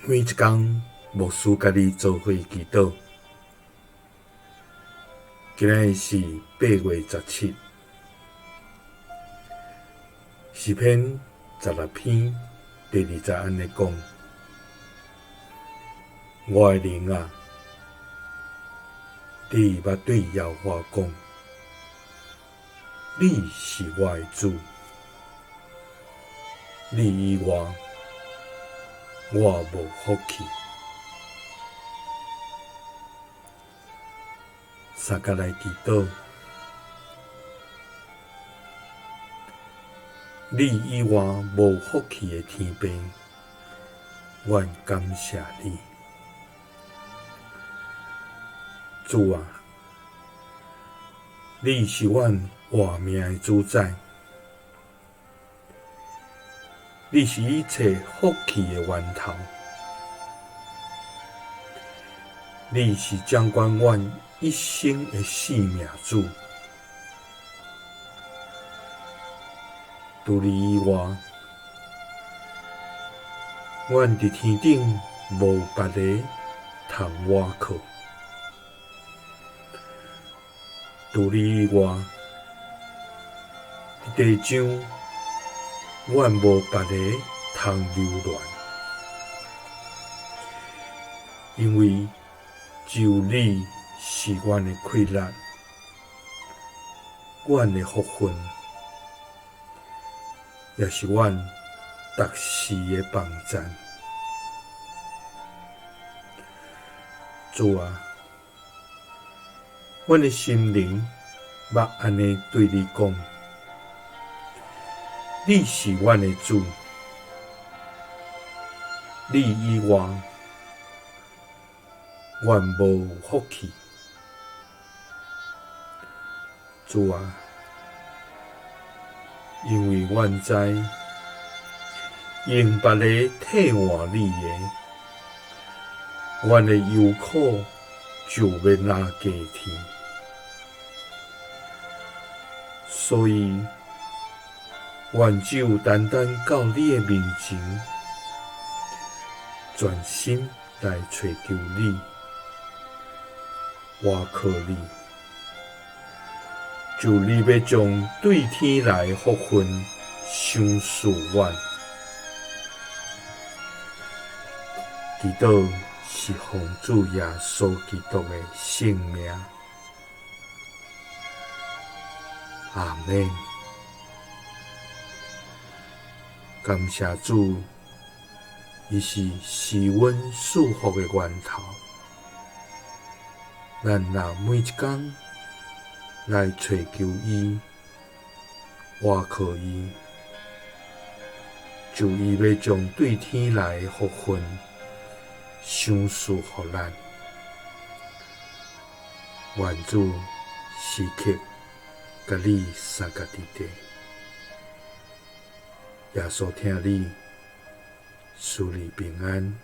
每一工牧師佮你做伙祈禱。今仔日是8月17，詩篇16篇第2節按呢講：我的靈啊，你欲對耶和華講，你是我的主，你以外，我無福氣。相共來祈禱，你以外無福氣的天父，阮感謝你。主啊，你是阮活命的主宰，你是一切福氣的源頭，你是掌管阮一生的生命主。除你以外，阮佇天頂無別个通倚靠。除你以外，佇地上阮無別个通留戀，因為只有你是阮的氣力，阮的福分，也是阮逐時的幫贊。主啊，阮的心靈欲按呢對你講，你是阮的主，你以外，阮無福氣。主啊，因為阮知用別个替換你的，阮的憂苦就欲若加添。所以，阮只有單單到你的面前，全心來揣求你，倚靠你，求你欲將對天來的福分賞賜阮。祈禱是奉主耶穌基督的聖名。阿們。感謝主，伊是賜阮賜福的源頭。咱若每一工來揣求伊，倚靠伊，就伊欲將對天來的福分賞賜予咱。願主時刻佮你相佮佇底，耶穌疼你，賜你平安。